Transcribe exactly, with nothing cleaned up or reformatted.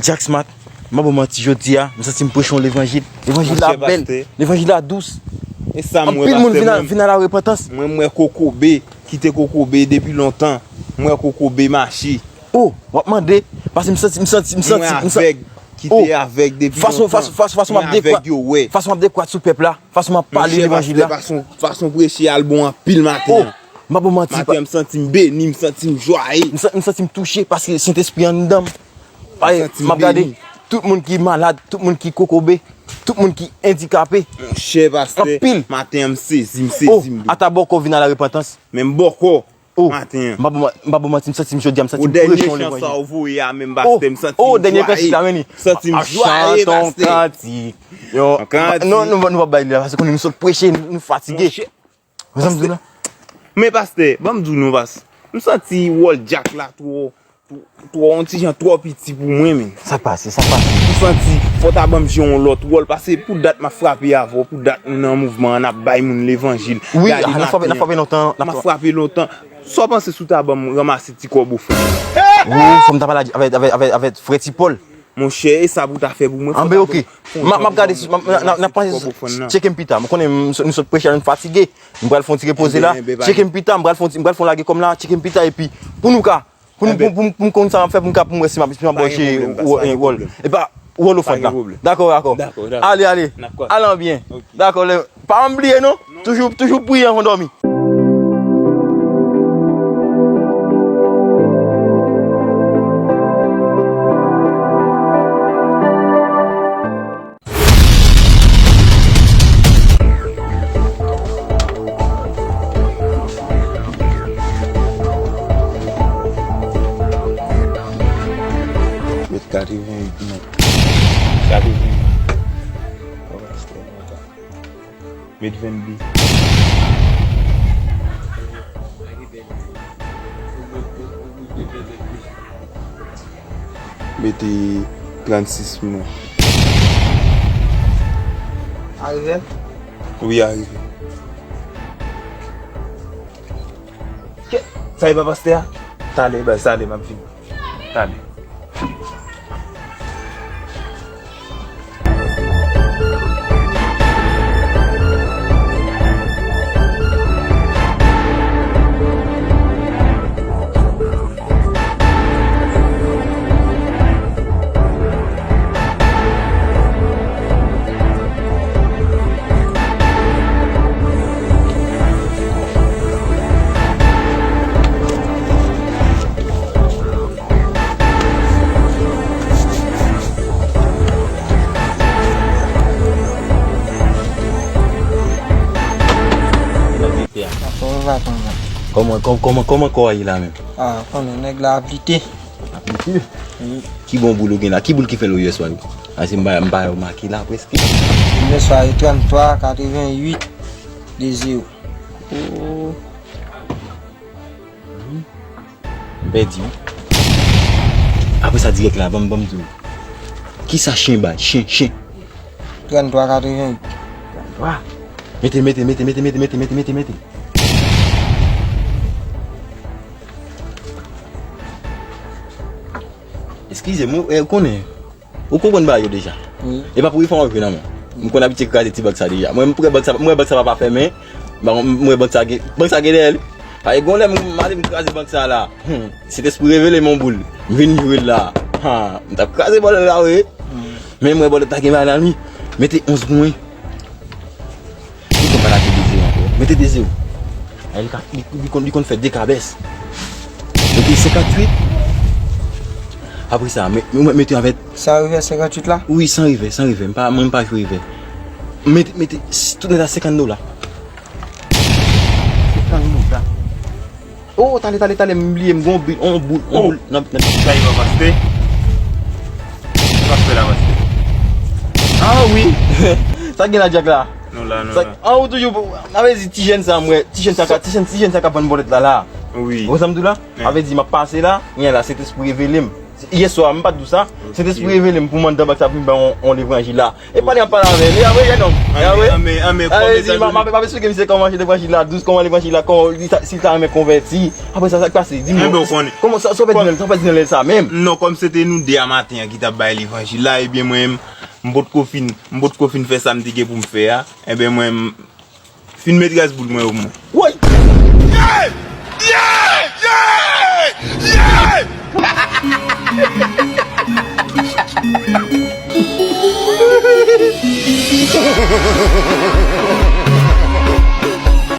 Jack Smart, m pa ba w manti, jodi a, m santi m preche yon levanjil. Levanjil la bèl, levanjil la dous. E sa m wè, pastè, vin a, vin a la repantans. Mwen, m wè kokobe, kite kokobe depi lontan. M wè kokobe mache. Oh, w ap mande, paske m santi, m santi, m santi, m santi. Mwen avèg, kite avèg depi lontan. Fason, fason, fason, fason m ap dekwat, fason m ap dekwat sou pèp la, fason m ap pale levanjil la. Fason, fason preche a l bon anpil maten an. M pa ba w manti. Maten an, m santi m beni, m santi m jwaye. M sa-, m santi m touche paske Sentespri anndan m. M ap gade tout moun ki malad, tout moun ki kokobe, tout moun ki andikape. Monchè pastè, anpil. Maten an, m sezi, m sezi, m dou. Ata bòkò vin a la repantans. Men m bòkò. Oh, maten an. M pa ba w, m pa ba w manti, m santi m jodi a, m santi m preche yon levanjil. O dènye chan sa w voye a menm, pastè, m santi m jwaye. Oh, dènye kantik la, men li. M santi m jwaye, pastè. Chante yon kantik. Yon kantik. Non, nou, nou pa bay li la, paske kounye a nou sot preche, nou, nou fatige. Monchè. Pastè. Men pastè, ban m di w non, pas. M santi wòl Jack la twò, twò, twò, yon ti jan twò piti pou mwen, men. Sa pase, sa pase. M santi fò w ta ban m jwe yon lòt wòl, paske pou dat m ap frape avè w, pou dat nou nan mouvman an, n ap bay moun levanjil. Wi, gade, n ap frape, n ap frape lontan, n ap frape lontan. Sa w panse si w ta ban m ranmase ti kòb ofrann nan? Wi, fò m ta pale avèk, avèk, avèk, avèk frè Ti Pòl. Monchè, e sa pou w ta fè pou mwen, fò w ta ban m, fò w ta ban m ranmase ti kòb ofrann nan. Anben, oke. M ap, m ap gade, m ap, n ap, n ap, n ap panse, tcheke m pita. M konnen m, nou sot preche a, nou fatige. M pral fè yon ti repoze la. Enben, enben, pa gen. Tcheke m pita, m pral fè yon ti, m pral fè yon lage kòm la, tcheke m pita, epi pou nou ka, pou nou, pou, pou, pou m konn sa m ap fè, pou m ka, pou m wè si m ap, si m ap branche wòl, wòl. Pa gen pwoblèm, pastè. Epa, wòl ofrann la. Pa gen pwoblèm. Dakò, dakò. Dakò, dakò. Ale, ale. N ap kwè. Ale an byen. Ok. Dakò, lè, pa bliye non. Toujou, toujou priye anvan dòmi. Met katreven uit non. Katreven uit. Met venndi. Mete trannsis mwa. Arive? Wi, arive. Ke, sa e pa pastè a? Talè, baz, talè, m ap vini. Talè. Kòman, kòman, kòman, kòman kò a ye la menm? Ah, konnen nèg la ap lite. Ap lite? Wi. Ki bon boul ou gen la? Ki boul ki fè l ou yèswa? A, se m pa, m pa remake la, prèske. Yèswa, e trannntwa katrevennuit de zewo. Oh. M pèdi wi. Apre sa dirèk la, ban m, ban m di w. Kisa chen bay? Chen, chen. Trannntwa katrevennuit. Trannntwa. Mete, mete, mete. Eskize m, ou, eh, ou konnen. Ou konprann bagay yo deja. Wi. E pa pou refè w jwe nan men. M konn abitye kraze ti bank sa deja. Mwen, m wè bank sa, m wè bank sa pa, pa fèmen. M wè bank sa gen, bank sa gen dèyè li. Paske gon lè m ale m kraze bank sa la. Hmm. Sentespri revele m yon boul. M vin jwe l la. Ha, m t ap kraze bòlèt la wi. Hmm. Men m wè bòlèt la gen bagay nan li. Mete onz pou mwen. Li konn pa lage de zewo ankò. Mete de zewo. Ay, li ka, li, li konn, li konn fè de kabès. Mete senkantuit. Apre sa, me-, me-, mete avèk. San revè senkantuit la? Wi, san revè, san revè. M pa, mwen, m pa jwe revè. Mete, mete, s-, tout nèt a senkant dola. Senkant dola. Oh, talè, talè, talè, m bliye, m gon boul, on boul, on boul nan, nan. Sa e pa pastè? Pastè la, pastè. Ah wi. Sa gen la, Jack la? Non, la, non, la. Ah, ou toujou, sa vle di ti jèn sa, m wè, ti jèn sa ka, ti jèn, ti jèn sa ka vann bòlèt la, la. Wi. Ou konn sa m di w la? Wi. Sa vle di, m ap pase la, men la, Sentespri revele m. Yèswa, m pa t di w sa. Sentespri revele m pou m antre anba sa pou m bay yon, yon levanjil la. E pale, m pale avè l. E apre, non. E apre, Anmen, anmen, e apre, di, m ap, m ap, m ap esplike misye kòman se levanjil la dous, kòman levanjil la, kòman li ta, si l ta renmen konvèti. Apre sa, sa k pase? Di m. Enben, w konnen. Kòman sa, sa w pèdi nan, sa w pèdi nan lè sa menm? Non, kòm se te nou de a maten an ki t ap bay levanjil la, ebyen mwen menm, m potko fin, m potko fin fè sa m te gen pou m fè a. Enben, mwen, m fin met rès boul mwen yo pou mwen. Woy!